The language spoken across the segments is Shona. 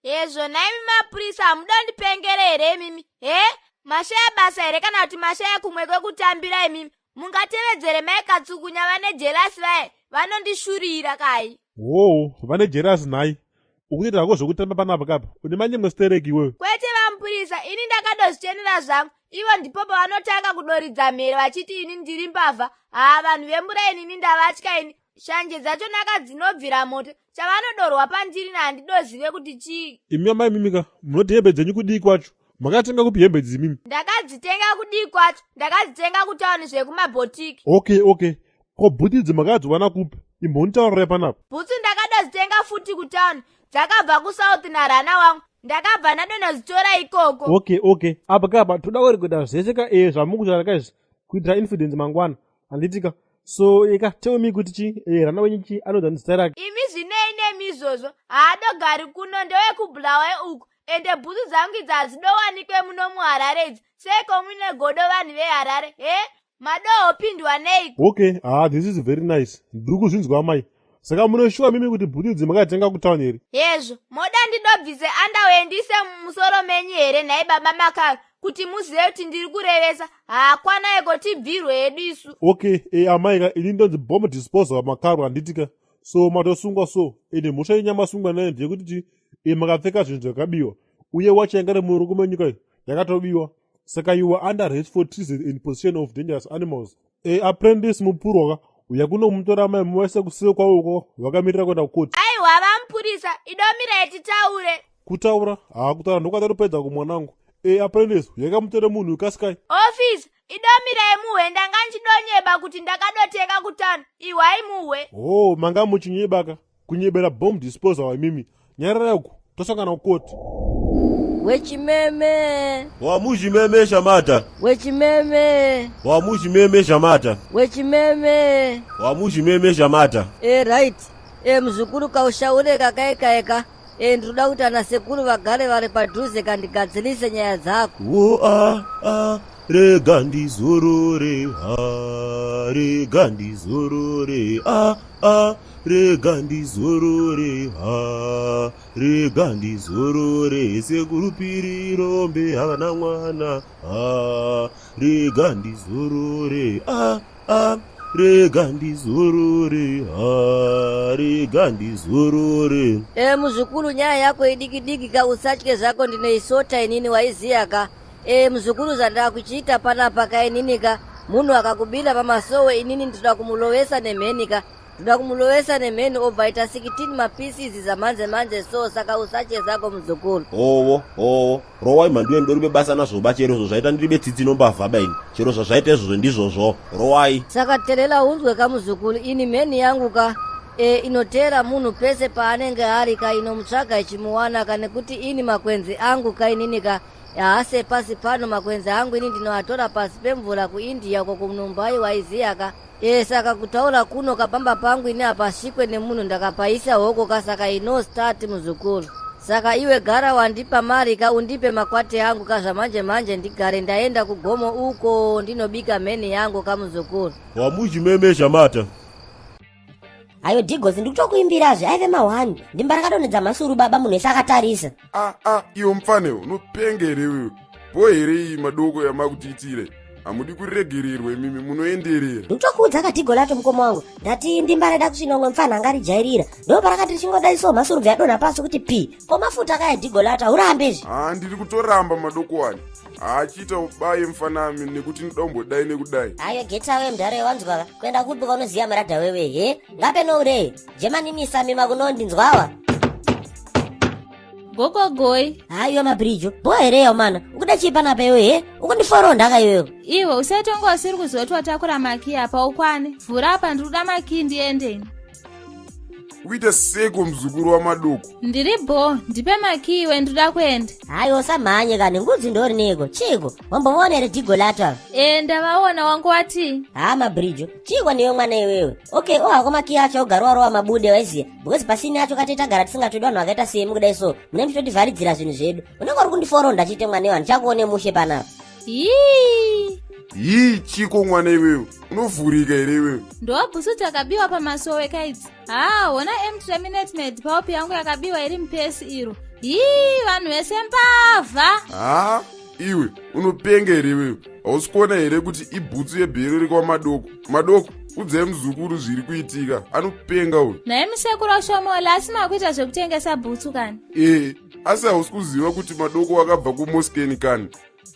Hezvo nhaimi mapurisa hamudondipengere here imimi he? Mashaya basa here kana kuti mashaya kumwe kwekutambira imimi? Mungatevedzere mai Katsukunya vane jelasi vaye vanondishurira kai. Hoo vane jelasi nhai. Ukutoita hako zvekutamba panapa kapa une manyemwe stereki iwewe. Kwete vamupurisa ini ndakadozvichenera zvangu ivo ndipo pavanotanga kudoridza mhere vachiti ini ndiri mbavha. Haa vanhu vemuraini ini ndavatya ini. Shanje dzacho naka dzinobvira moto chavanodorwa pandiri handidozive kuti chii. Imi amai mimika munoti hembe dzenyu kudii kwacho? Makatenga kupi hembe idzi imimi? Ndakadzitenga kudii kwacho? Ndakadzitenga kutauni zvekumabhotiki. Okay okay. Ko bhutsu idzi makadziwana kupi? Imbonitaurirai panapa. Bhutsu ndakadozitenga futi kutauni dzakabva kusouth narana wangu ndakabva ndadonodzitora ikoko. Okay okay. Apa kapa toda kurekodha zvese ka eh zvamukutaura ka izvi kuitira infidence mangwana. Handitika. So eka tell me kuti chi eh rana wenyu chi anodza zita rake. Imi zvinei nemi izvozvo haadogari kuno ndewekubulawayo uku ende bhutsu dzangu idzi hadzidowanikwe muno muharare idzi seiko muine godo vanhu veharare he madohopindwa neiko. Okay ah this is very nice ndiri kuzvinzwa amai saka munoshuwa mimi kuti bhutsu idzi makatenga kutown here? Hezvo moda ndidobvise underwear ndiise mumusoro menyu here nhai baba Makaro kuti muzive kuti ndiri kurevesa haakwana tibvirwe hedu isu. Okay eh amai ka ini ndonzi bomb disposal Makaro handitika so matosungwa so ende mhosva yenyu yamasungwa nayo ndeyekuti chi eh makapfeka zvinhu zvakabiwa uye wachi yanga iri muruoko menyu kai yakatobiwa saka you were under arrest for treason and possession of dangerous animals. Eh apprentice mupurwa ka uya kunomutora amai muvaise kusiwo kwavo uko vakamirira kuenda kukoti. Aiwa vamupurisa idomirai titaure. Kutaura haa kutaura ndokwatatopedza kumwanangu. Eh apprentice yakamutora munhu kasikai. Office idomirai muhwe ndanga ndichidonyeba kuti ndakadotenga kutano ihwai muhwe. Oh manga muchinyebaka kunyebera bomb disposal imimi nyararai uku tosangana kukoti. Wechimeme. Wamuzvimeme shamata. Wechimeme. Wamuzvimeme shamata. Wechimeme. Wamuzvimeme shamata. Eh right. Eh muzukuru kaushaure kakaekaeka. Eh ndinoda kuti ana sekuru vagare vari padhuze kandigadzirise nyaya dzako. Wo a a rega ndizorore ha rega ndizorore a a rega ndizorore ha rega ndizorore sekuru piri rombe havana mwana ha rega ndizorore a a rega ndizorore ha rega ndizorore. E muzukuru nyaya yako idiki diki ka usatye zvako ndinoisota inini waiziya ka. E muzukuru zvandakuchiita panapa ka inini ka munhu akakubira pamasowe inini ndinoda kumulovesa nemheni ka. Ndoda kumulovesa nemheni obva aita 16 mapieces zamanje manje so saka usatye zvako muzukuru. Howo howo rowai mhandu yenyu ndoribe basa nazvoba chero izvo zvaita ndiribe tsitsi nombavha ba ini chero zvazvaita izvozvo ndizvozvo rowai. Saka terera unzwe ka muzukuru ini mheni yangu ka e, inoteera munhu pese paanenge ari ka inomutsvaga ichimuwana ka nekuti ini makwenzi angu ka inini ka haase pasi pano makwenzi angu ini ndinoatora pasi pemvura kuIndia uko kuMumbai waiziya ka. E saka kutaura kuno kapamba pangu ini hapasvikwe nemunhu ndakapaisa hoko ka saka ino start muzukuru. Saka iwe gara wandipa mari ka undipe makwati angu ka zvamanje manje ndigare ndaenda kugomo uko ndinobika mheni yangu ka muzukuru. Wamuzvimeme shamata. Ayo Dhigosi ndikutokuimbirazve aive mahwani ndimba rakadonhedza mhasuru baba munhu wese akatarisa. Ah ah iwe mupfane unopenga here iwewe bho here iyi madoko yamakutiitira hamudi kuregererwa imimi munoenderera. Ndikutokuudza kadhigo lato mukoma wangu ndati ndimba raida kusvina umwe mupfana anga rijairira ndo parakati richingodai so mhasuru bva yadonha pasi kuti pi ko mafuta akaya dhigo lato haurambe izvi. Haa ndiri kutoramba madoko wani haachiita ubaye mufanami nekuti ndoda kumbodai nekudai. Ayo getawe mudhara wanzwaka kuenda kupi kwaunoziva maradha wewe he ngape nourei jemaninisa mima kunondinzwawa. Gogogoi. Haiwa mabhirijo bho here yawo mana ukuda chii panapa iwe he ukundiforonda ka iwewe. Iwe usatonga usiri kuziva kuti watakura makii apa ukwane vhura apa ndiri kuda makii ndiende ini. Kuita seko muzukuru wamadoko. Ndiri bho ndipe makii iwe ndinoda kuenda. Haiwa usamhanye kani ngudzi ndorineko chiiko wambovaona here dhigo lato ava? E ndavaona wangu watii. Haa mabhirijo chiiko newe mwana iwewe okay ohako makii acho ogara warowa mabude waiziya because pasini acho kati tagara tisingatodi vanhu vakaita semi kudai so mune muchitotivharidzira zvinhu zvedu unenge uri kundiforonda chite mwana iwe handichakuone mushe panapa. Hii. Hii chiko mwana iwewe unovhurika here iwewe? Ndobhusu dzakabiwa pamasowe kaidzi. Haa hona empty minute maid paupi yangu yakabiwa iri mupesi iro. Hii, vanhu vese mbavha. Haa, iwe unopenga here iwewe? Hausi kuona here kuti ibhutsu yebhero rekwaMadoko? Madoko, udzai muzukuru zviri kuitika, anopenga uyu. Nhai musekuru Oshomola, asi makuita zvekutengesa bhutsu kani? Ee, asi hausi kuziva kuti Madoko wakabva kumoskeni kani?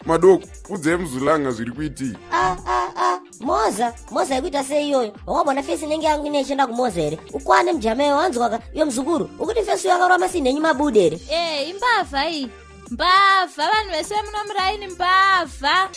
Madoko, udzai muzulanga zviri kuitika. A a a, moza moza yekuita sei iyoyo? Wakambona fesi inenge yangu ine ichienda kumoza here? Ukwane mujameyo, wanzwaka iyo muzukuru, ukuti fesi yakarwa masini enyu mabude here? Ee, imbavha iyi, mbavha. Vanhu vese muno muraini mbavha.